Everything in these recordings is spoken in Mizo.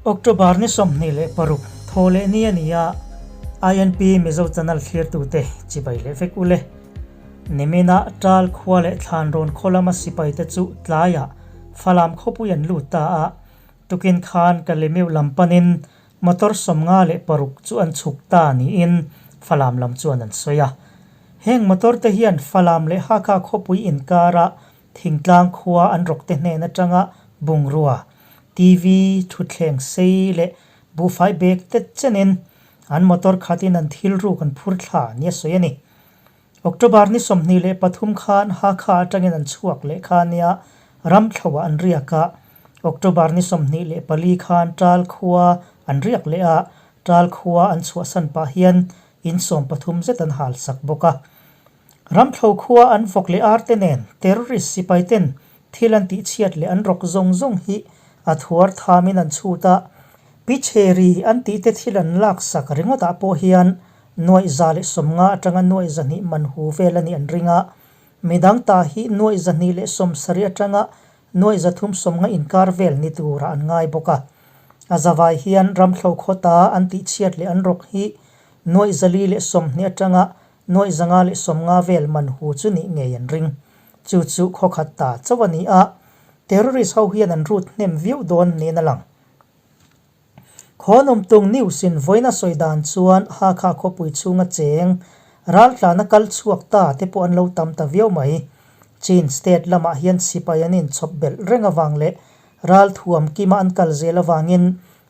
October ni 26 Thawhlehni a ni a, INP Mizo Channel thlirtute chibai leh vek ule. Nimina Ṭal khua leh Thlanrawn khaw lama sipaite chu tlaiah Falam khawpui an lut ta a, tukin khan Kalemiu lam panin Motor 56 chu an chhuk ta niin Falam lam chuan an sawi a. Heng motor te hian Falam leh Hakha khawpui inkara thingtlang khua an rawk te hnen atanga bungrua, TV, thutthleng sei leh buhfai bag te chenin an motor khatin an thil ruk an phur thla nia sawi a ni. October ni 23 khan Hakha atangin an chhuak leh kha nia Ramthloah an riak a, October ni 24 khan Ṭal khua an riak leh a, Ṭal khua an chhuahsan pah hian in 13 zet an hal sak bawk a. Ramthlo khua an vawk leh ar te nen terrorist sipai ten thil an tihchhiat leh an rawk zawng zawng hi a thuar thamin an chhut a, Pichheri an tih te thil an laksak ringawtah pawh hian 150 atanga 200 man hu vel a nih an ring a, midang ta hi 270 atanga 350 inkar vel ni turah an ngai bawk a. A zavai hian Ramthlo khawta an tihchhiat leh an rawk hi 420 atanga 550 vel man hu chu nih ngei an ring. Chu chu khawkhat ta chauh a ni a, terrorist ho hian an rut hnem viau dawn niin a lang. Khawnawmtung News in vawiin a sawi dan chuan Hakha khawpui chhunga cheng raltlana kal chhuak ta te pawh an lo tam ta viau mai. Chin state lamah hian sipai an inchhawp belh reng avang leh ralthuam kima an kal zel avangin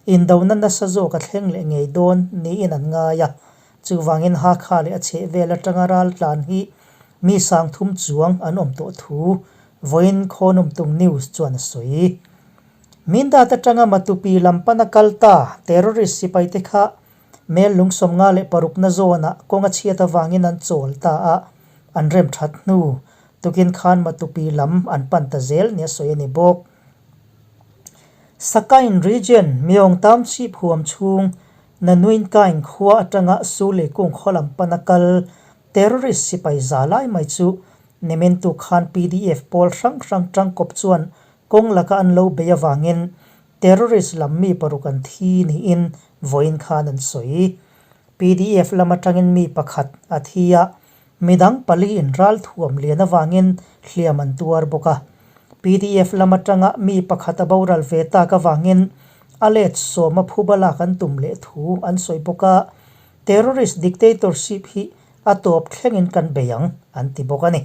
indona nasa zawk a thleng leh ngei dawn niin an ngai a. Chuvangin Hakha leh a chhehvel atanga raltlan hi mi sangthum chuang an awm tawh thu vawiin Khawnawmtung News chuan a sawi. Mindat atanga Matupi lam pana kal ta terrorist sipaite kha mel lung 56 na zawnah kawng a chhiat avangin an chawl ta a, an rem that hnu tukin khan Matupi lam an pan ta zel nia sawi a ni bawk. Sakain region Myong Township huam chhung Nanuinkain khua atanga Suleikung khaw lam pana kal terrorist sipai za lai mai chu nimintu khan PDF pawl hrang hrang tangkawp chuan Kawng laka an lo bei avangin terrorist lam mi paruk an thi niin vawiin khan an sawi. PDF lam atangin mi pakhat a thi a, midang pali in ral thuam lian avangin hliam an tuar bawk a. PDF lam atanga mi pakhat a boral ve tak avangin a let sawma phuba lak an tum leh thu an sawi bawk a, terrorist dictatorship hi a tawp thlengin kan bei ang an ti bawk a ni.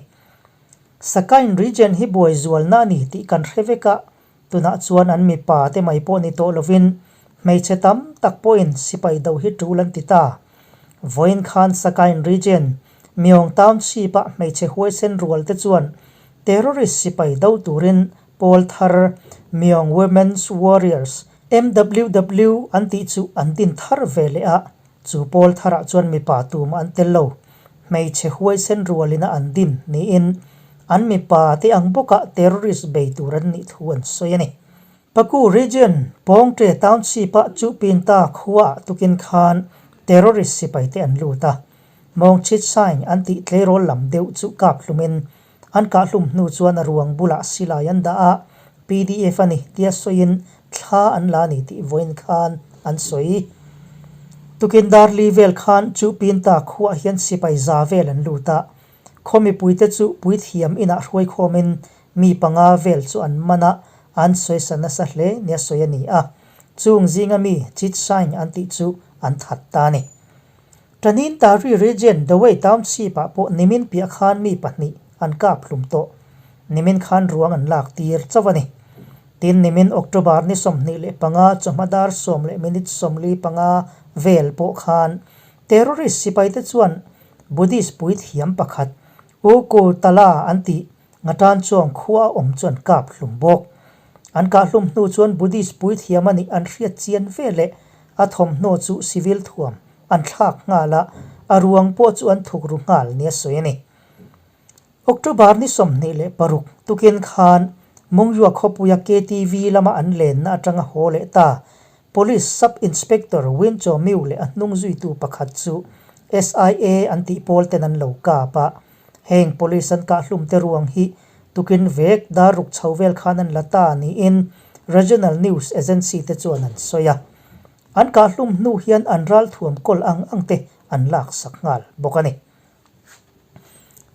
Sakain region hi buai zualna a ni tih kan hre vek a, tunah chuan an mipa te mai pawh ni tawh lovin hmeichhe tam tak pawhin sipai do hi tul an ti ta. Vawiin khan Sakain region, Myong Township-ah hmeichhe huaisen rual te chuan terrorist sipai do turin pawl thar Myong Women's Warriors, MWW, an tih chu an din thar ve leh a, Chu pawl tharah chuan mipa tumah an tel lo. Hmeichhe huaisen rualina an din niin an mipa te ang bawkah terrorist bei tur an nih thu an sawi a ni. Paku region Pawngte Township-ah Chupinta khuaah tukin khan terrorist sipaite an lut a. Mawngchhit Saing an tih tleirawl lam deuh chu kap hlumin an kahhlum hnu chuan a ruang bulah silai an dah a, PDF a ni tia sawiin thla an la a ni tih vawiin khan an sawi. Tukin Darli vel khan chu Pinta khuaah hian sipai za vel an lut a, khaw mipuite chu puithiam inah hruaikhawmin mi panga vel chu an man a, an sawisa nasa hle nia sawi a ni a, chung zinga mi Chit Saing an tih chu an that ta a ni. Tanin Tari region Dawei Township-ah pawh nimin piah khan mi pahnih an kap hlum tawh. Nimin khan ruang an lak tir chauh a ni. Tin, nimin October ni 25 chawhma dar sawm leh minute 45 vel pawh khan terrorist sipaite chuan Buddhist puithiam pakhat U Ku Tala an tih Ngatan chuang khua a awm chu an kap hlum bawk. An kah hlum hnu chuan Buddhist puithiam a nih an hriat chian veleh a thawmhnaw chu civil thuam an thlak nghal a, a ruang pawh chu an thuk ru nghal nia sawi a ni. October ni 26 tukin khan Mungyua khawpuia KTV lama an lenna atanga haw leh ta Police Sub Inspector Win Chaw Miu leh a hnung zuitu pakhat chu SIA an tih pawl ten an lo kap a. Heng Police an kah hlum te ruang hi tukin vek dar ruk chho vel khan an la ta niin Regional news agency te chuan an sawi a. An kahhlum hnu hian an ralthuam kawl ang ang te an laksak nghal bawk a ni.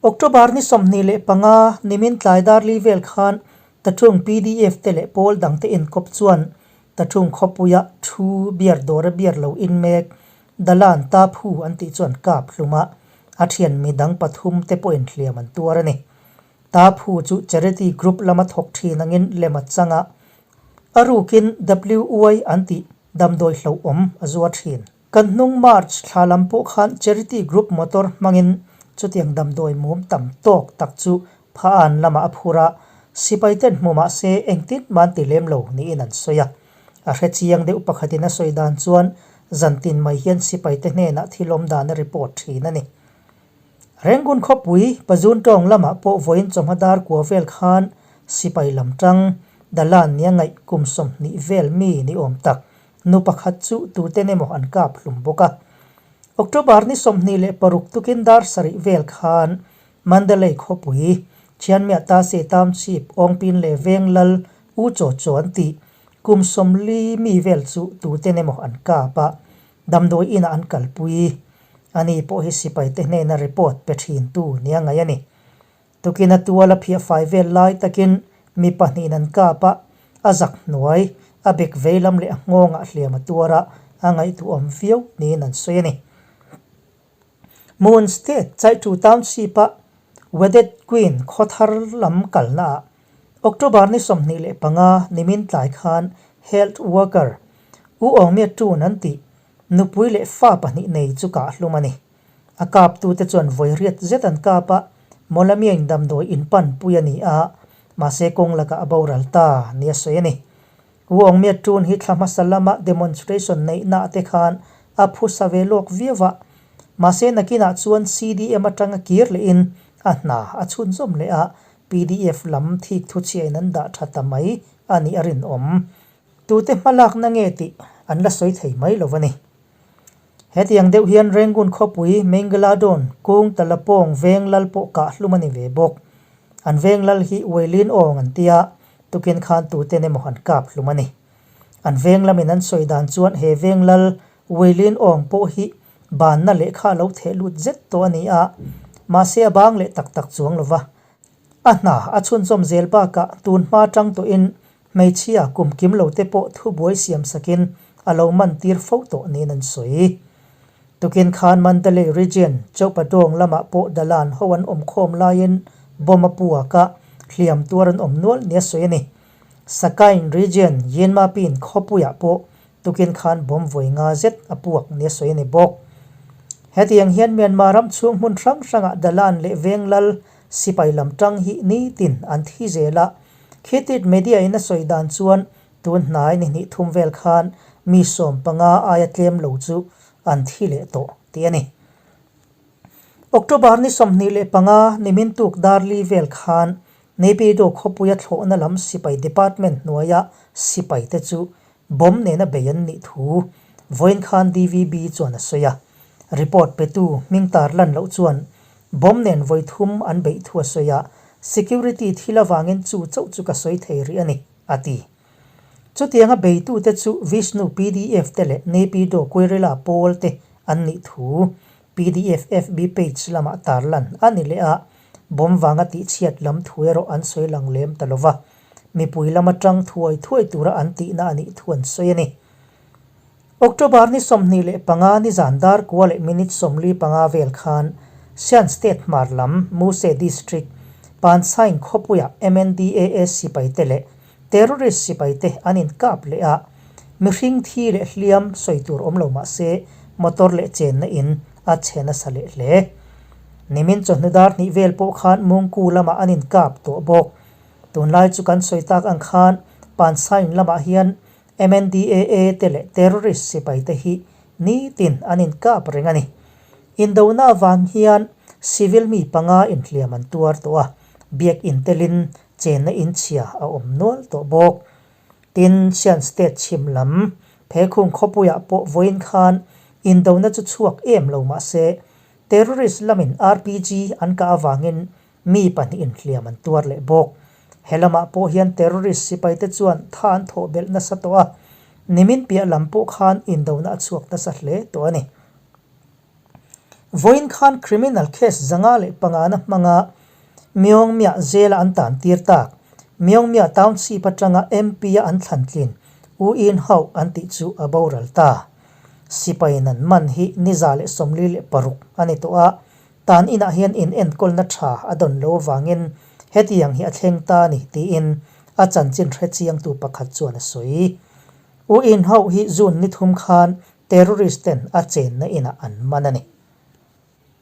October ni 25 nimin tlai darli vel khan Tachung pdf te leh pawl dangte inkawp chuan Tachung khawpuia thu beer dawra beer lo in mek Dalan Ta Phu an tih chuan kap hlum a, a thian mi dang pathum te pawhin hliam an tuar a ni. Ta Phu chu charity group lama thawk thin angin lem a chang a, a rukin WY an tih damdawi hlauhawm a zuar thin. Kan hnung March thla lam pawh khan charity group motor hmangin chutiang damdawi mum tam tawk tak chu Phaan lamah a phur a, sipai ten hmu mah se engtin man ti lem lo niin an sawi a. A hre chiang deuh pakhatin a sawi dan chuan zantin mai hian sipai te hnenah thil awm dan a report thin a ni. Rangoon khawpui Pazun tawng lamah pawh vawiin chawhma dar kua vel khan sipai lam tang Dalan nia ngaih kum 20 vel mi ni awm tak nu pakhat chu tuten emaw an kap hlum bawk a. October ni 26 tukin dar sarih vel khan Mandalay khawpui Chianmia Tase Township Awngpin leh Veng Lal U Chaw Chaw an tih kum 40 mi vel chu tuten emaw an kap a, damdawi inah an kalpui. Ani pawh hi sipaite hnena report pe thintu nia ngaih a ni. Tukin a tual a phiah fai vel lai takin mi pahnihin an kap a, a zak hnuai, a bek vei lam leh a nghawngah hliam a tuar a, a ngaihtuahawm viau niin an sawi a ni. Moon State Chaitu Township-a Wedded Queen khawthar lam kalnaah October ni 25 nimin tlai khan health worker U Aung Myat Tun an tih nupui leh fa pahnih nei chu kah hlum a ni. A kaptute chuan vawi riat zet an kap a, Mawlamiain damdawi in panpui a ni a, mahse kawng lakah a boral ta nia sawi a ni. U Aung Myat Tun hi thla hmasa lama demonstration neihna te khan a phusa ve lawk viau a, mahse nakinah chuan CDM atanga kir lehin a hna a chhunzawm leh a, pdf lam thik thuchhiain an dah tha ta mai a nih a rinawm. Tute hmalakna nge tih an la sawi thei mai lo a ni. Hetiang deuh hian Rangoon khawpui Mingaladon kung Talapawng veng lal pawh kah hlum a ni ve bawk. An veng lal hi Weilin Awng an tia, tukin khan tuten emaw an kap hlum a ni. An veng lamin an sawi dan chuan he veng lal Weilin Awng pawh hi banna lehkha a lo theh lut zet tawh a ni a, mahse a bang leh tak tak chuang lo va. A hna a chhunzawm zel bakah tun hma tang tawhin Hmeichhia kum kim lo te pawh thubuai siam sakin a lo man tir fo tawh niin an sawi. Tukin khan Mandalay Region, Chaupadawng lamah pawh Dalan ho an awm khawm laiin bomb a puak a, hliam tuar an awm nual nia sawi a ni. Sakain Region, Yinmapin khawpuiah pawh tukin khan bomb vawi nga zet a puak nia sawi a ni bawk. Hetiang hian Myanmar ram chhung hmun hrang hrangah Dalan leh Venglal sipai lam tang hi nitin an thi zel a, Khitit media in a sawi dan chuan tun hnai ni hnih thum vel khan mi 15 aia tlem lo chu an thi leh tawh tih a ni. October ni 25 nimin tuk darli vel khan Naypyidaw khawpuia thlawhna lam sipai department hnuaia sipai te chu bomb nena bei an nih thu vawiin khan DVB chuan a sawi a. Report petu hming tar lan loh chuan Bomb nen vawi thum an beih thu a sawi a, security thil avangin chu chauh chu ka sawi thei rih a ni, a ti. Chutianga beitute chu Vishnu pdf te leh Naypyidaw Guerrilla pawl te an nih thu pdf FB page lamah tarlan a ni leh a, bomb vanga tihchhiat lam thu erawh an sawi lang lem ta lova, mipui lama tang thuai thuai tura an tihna a nih thu an sawi a ni. October ni 25 ni zan dar kua leh minute 45 vel khan Shan State hmar lam Muse District Pansaing khawpuiah MNDAA sipaite leh terrorist sipaite an inkap leh a, mihring thi leh hliam sawi tur awm lo mah se motor leh chenna in a chhe nasa leh hle. Nimin chawhnu dar hnih vel pawh khan Mungku lamah an inkap tawh bawk. Tunlai chu kan sawi tak ang khan Pansaing lamah hian MNDAA te leh terrorist sipai te hi nitin an inkap reng a ni. Indona avang hian civil mi panga inhliam an tuar tawh a, biakinn telin chenna inchhia a awm nual tawh bawk. Tin, Shan State chhim lam Phekhung khawpuiah pawh vawiin khan indona chu chhuak em lo mah se, terrorist lamin RPG an kah avangin mi pahnih inhliam an tuar leh bawk. He lamah pawh hian terrorist sipaite chuan tha an thawh belh nasa tawh a, nimin piah lam pawh khan indona a chhuak nasa hle tawh a ni. Vawiin khan criminal case 505 hmanga Myongmya zela an tan tir tak, Myongmya Township atanga MP-a an thlan tlin U In Hauh an tih chu a boral ta. Sipaiin an man hi ni 146 a ni tawh a, tan inah hian in enkawlna tha a dawn lo avangin hetiang hi a thleng ta a ni tiin a chanchin hrechiangtu pakhat chuan a sawi. U In Hauh hi June ni thum khan terrorist ten a chenna inah an man a ni.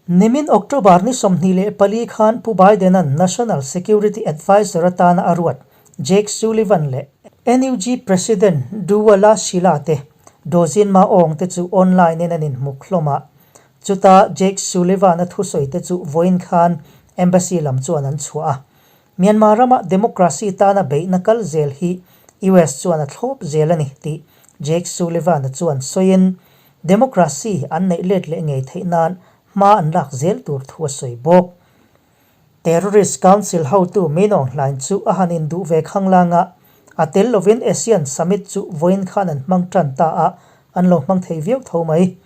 Nimin October ni 24 khan Pu Biden-a'n National Security Adviser atana a ruat Jake Sullivan leh NUG President Duwala Sheila te Dozin Ma Aung te chu online in an inhmuk hlawm a. Chuta Jake Sullivan-a thusawi te chu vawiin khan Embassy lam chuan an chhuah a. Myanmar rama democracy tana beihna kal zel hi US chuan a thlawp zel a ni tih Jake Sullivan-a chuan sawiin Democracy an neih let leh ngei theih nan hma an lak zel tur thu a sawi bawk. Terrorist Council hotu Min Aung Hlaing chu a han induh ve khanglang a, a tel lovin ASEAN Summit chu vawiin khan an hmang tan ta a, an lo hmang thei viau tho mai.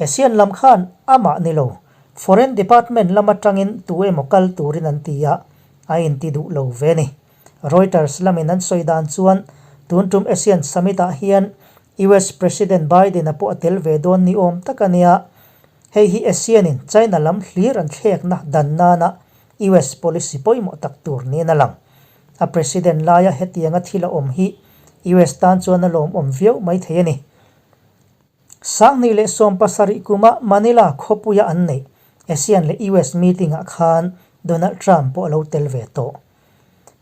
ASEAN lam khan amah ni lo, Foreign Department lam atangin tu emaw kal turin an ti a, a inti duh lo ve ni. Reuters lamin an sawi dan chuan tun tum ASEAN Summit ah hian US President Biden-a pawh a tel ve dawn ni awm tak a nia. Hei hi ASEAN-in China lam hlir an thlekna dan nana US policy pawimawh tak tur niin a lang. A president laia hetianga thil a awm hi US tan chuan a lawmawm viau mai thei a ni. 2017 kuma Manila khawpuia an neih ASEAN leh US meeting-ah khan Donald Trump pawh a lo tel ve tawh.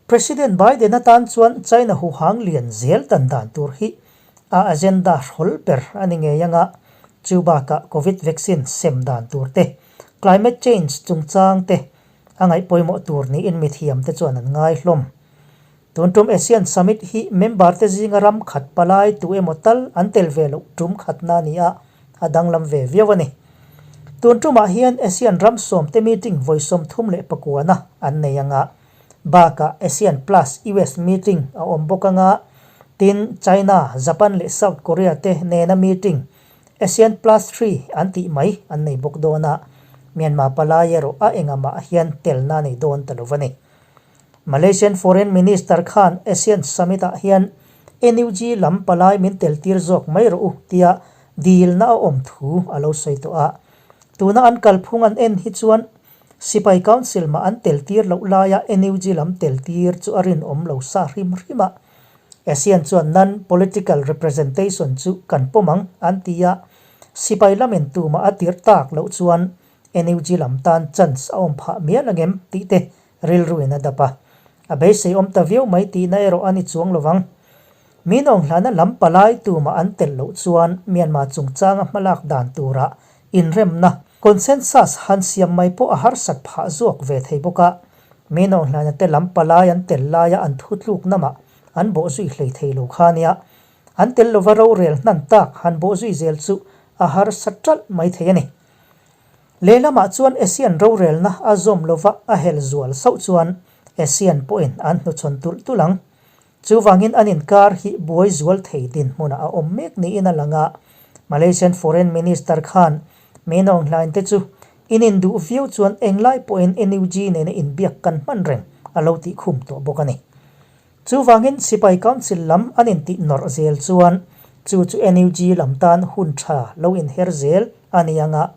President Biden atan chuan China huhang lian zel dan dan tur hi a agenda hrawl ber a ni ngei anga, chu bakah Covid vaccine sem dan tur te, climate change chungchang te a ngaih pawimawh tur niin mithiam te chuan an ngai hlawm. Tun tum ASEAN Summit hi member te zinga ram khat palai tu emaw tal an tel ve loh tum khatna a ni a, a danglam ve viau a ni. Tun tumah hian ASEAN ram sawmte meeting vawi 39 na an nei anga, bakah ASEAN plus US meeting a awm bawk anga, tin China, Japan leh South Korea te nena meeting ASEAN plus three an tih mai an nei bawk dawn a, Myanmar palai erawh a engamah hian telna a nei dawn ta lo a ni. Malaysian Foreign Minister khan ASEAN Summit ah hian NUG lam palai min tel tir zawk mai rawh u tia dilna a awm thu a lo sawi tawh a. Tuna an kalphung an en hi chuan Sipai Council mah an tel tir loh laia NUG lam tel tir chu a rinawm lo sa hrim hrim a. ASEAN chuan non political representation chu kan pawm ang an ti a, sipai lamin tumah a tirh tak loh chuan NUG lam tan chance a awm phah mial angem tih te rilruin a dap a. A beisei awm ta viau mai tihna erawh a ni chuang lo vang. Min awnghlana lam palai tumah an telh loh chuan Myanmar chungchanga hmalak dan turah inremna, consensus, han siam mai pawh a harsat phah zawk ve thei bawk a. Min awnghlana te lam palai an tel laia an thutluk namah an bawhzui hlei thei lo kha nia. An tel lova rorel hnan tak han bawhzui zel chu a harsa ṭalh mai thei a ni. Lehlamah chuan ASEAN rorelna a zawm lova a hel zual sauh chuan ASEAN pawhin an hnuchhawn tulh tulh ang. Chuvangin an inkar hi buai zual thei dinhmunah a awm mek niin a lang a. Malaysian Foreign Minister khan Min Aung Hlaing te chu in induh viau chuan englai pawhin NUG nena inbiak kan hman reng a lo tih khum tawh bawk a ni. Chuvangin Sipai Council lam an intih nawrh zel chuan chu chu NUG lam tan hun tha lo inher zel a ni ang a.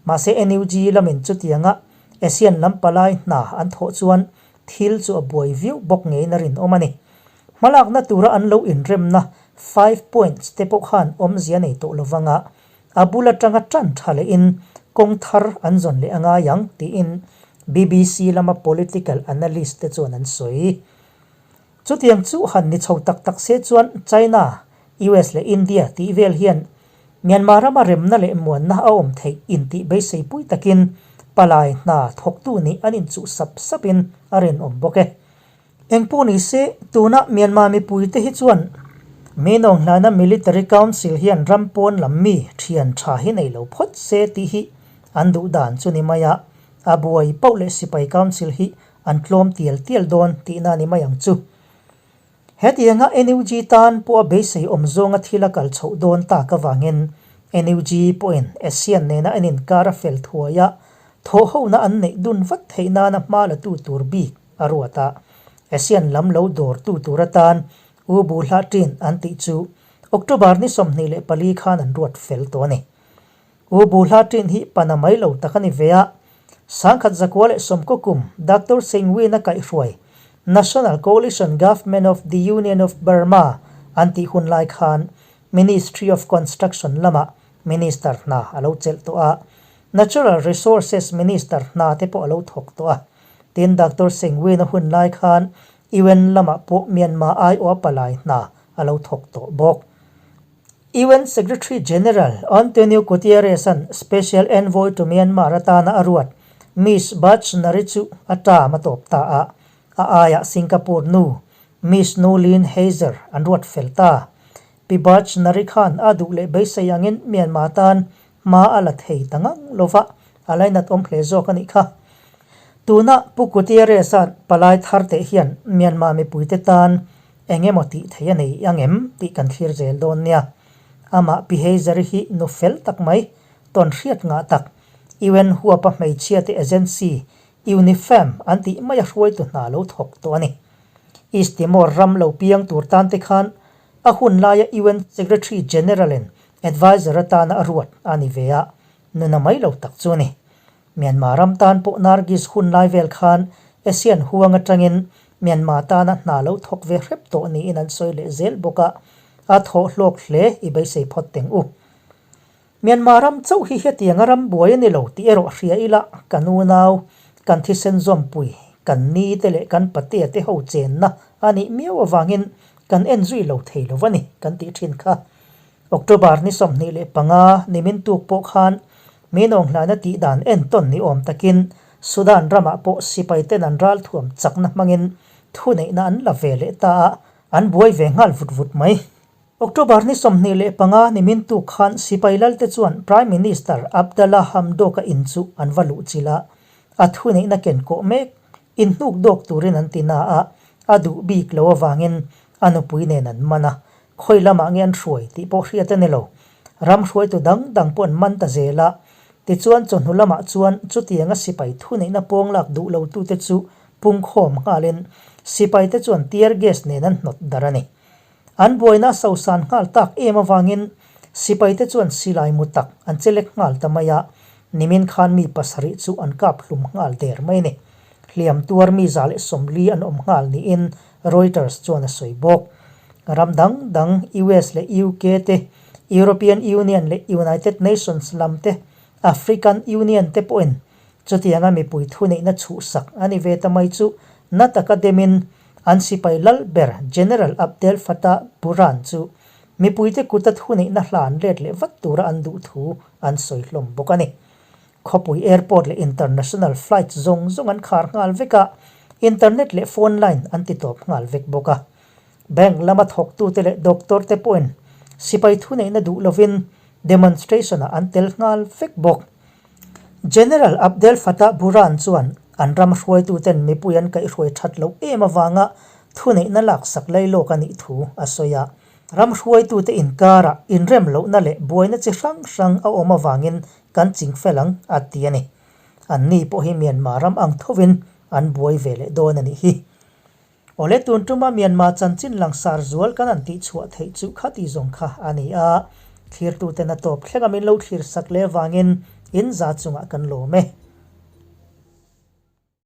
Mahse NUG lamin chutianga ASEAN lam palai hna an thawh chuan thil chu a buai viau bawk ngeiin a rinawm a ni. Hmalakna tura an lo inremna five points te pawh khan awmzia nei tawh lo vanga a bul atanga tan tha lehin kawng thar an zawn leh a ngai ang tiin BBC lama political analyst te chuan an sawi. Chutiang chu han ni chho tak tak se chuan China, US leh India tih vel hian Myanmar rama remna leh muanna a awm theih intih beisei pui takin palai hna thawktu nih an inchuh sap sapin a rinawm bawk e. Engpawh ni se, tuna Myanmar mipuite hi chuan Min Aung Hlaina Military Council hian ram pawn lam mi thian tha hi nei lo phawt se tih hi an duh dan chu ni mai a, a buai pauh leh sipai council hi an tlawm tial tial dawn tihna a ni mai ang chu. Hetianga NUG tan pawh a beisei awm zawnga thil a kal chhoh dawn tak avangin NUG pawhin ASEAN nena an inkar a fel thuai a, thawhhona an neih dun vat theih nana hma la tu tur bik a ruat a. ASEAN lam lo dawrtu tur atan U Bu Hlah Ṭin an tih chu October ni 24 khan an ruat fel tawh a ni. U Bu Hlah Ṭin hi pana mai lo tak a ni ve a, 1990 kum Doctor Seng Win a kaihhruai National Coalition Government of the Union of Burma an tih hun lai khan Ministry of Construction lamah Minister hna a lo chelh tawh a, Natural Resources Minister hna te pawh a lo thawk tawh a. Tin, Doctor Seng Win a hun lai khan UN lamah pawh Myanmar aiawh a palai hna a lo thawk tawh bawk. UN Secretary General Antonio Guterres-a'n Special Envoy to Myanmar atana a ruat Miss Bachner-i chu a term a tawp ta a, a aiah Singapore nu Miss Noeleen Heyzer an ruat fel ta. Pi Bachner-i khan a duh leh beisei angin Myanmar tan hma a la thei ta ngang lova, a lainat awm hle zawk a nih kha. Tuna Pu Guterres-a'n palai thar teh hian Myanmar mipuite tan Eng emaw tih theih a nei ang em tih kan thlir zel dawn nia. Amah Pi Heizari hi nu fel tak mai, tawn hriat ngah tak, UN huapa hmeichhiate agency UNIFEM an tih maia hruaitu hna lo thawk tawh a ni. East Timor ram lo piang tur tan te khan a hun laia UN Secretary General-in adviser atana a ruat a ni ve a, nuna mai lo tak chu a ni. Myanmar ram tan pawh Nargis hun lai vel khan ASEAN huang atangin Myanmar tana hna lo thawk ve hrep tawh niin an sawi leh zel bawk a, a thawh hlawk hle i beisei phawt teng u. Myanmar ram chauh hi hetianga ram buai a ni lo tih erawh hria ila kan unau, kan thisen zawmpui, kan ni te leh kan patea te ho chenna a nih miau avangin kan en zui lo thei lo va ni kan tih thin kha. October ni 25 nimin tuk pawh khan Minawnghlana tih dan entawn ni awm takin Sudan ramah pawh sipai ten an ralthuam chakna hmangin thuneihna an la ve leh ta a, an buai ve nghal vut vut mai. October ni 25 nimin tuk khan sipai lalte chuan Prime Minister Abdalla Hamdok-a in chu an va luh chilh a, a thuneihna ken kawh mek inhnuk dawk turin an ti na a, a duh bik lo avangin a nupui nen an man a, khawi lamah nge an hruai tih pawh hriat a ni lo. Ram hruaitu dang dang pawh an man ta zel a, tichuan chawhnu lamah chuan chutianga sipai thuneihna pawng lak duh lotute chu pungkhawm nghalin sipaite chuan tear gas nen an hnawt darh a ni. An buaina a sosan nghal tak em avangin sipaite chuan silai mu tak an che lek nghal ta mai a, nimin khan mi pasarih chu an kap hlum nghal der mai a ni. Hliam tuar mi 140 an awm nghal niin Reuters chuan a sawi bawk. Ram dang dang US leh UK te, European Union leh United Nations lam te, African Union te pawhin chutianga mipui thuneihna chhuhsak a ni ve ta mai chu na taka demin an sipai lal ber General Abdel Fattah Burhan chu mipuite kuta thuneihna hlan let leh vat tura an duh thu an sawi hlawm bawk a ni. Khawpui airport leh international flight zawng zawng an khar nghal vek a, internet leh phone line an ti tawp nghal vek bawk a. Bank lama thawktute leh doctor te pawhin sipai thuneihna duh lovin demonstration ah an tel nghal vek bawk. General Abdel Fattah Burhan chuan an ram hruaituten mipui an kaihhruai that loh em avanga thuneihna laksak lailawk a nih thu a sawi a. Ram hruaitute inkarah inrem lohna leh buaina chi hrang hrang a awm avangin kan ching fel ang a ti a ni. An ni pawh hi Myanmar ram ang thovin an buai ve leh dawn a nih hi. Awle tun tuma Myanmar chanchin langsar zual kan han tih chhuah theih chu khati zawng kha a ni a, thlirtuten a tawp thleng a min lo thlir sak leh vangin in za chungah kan lawm e.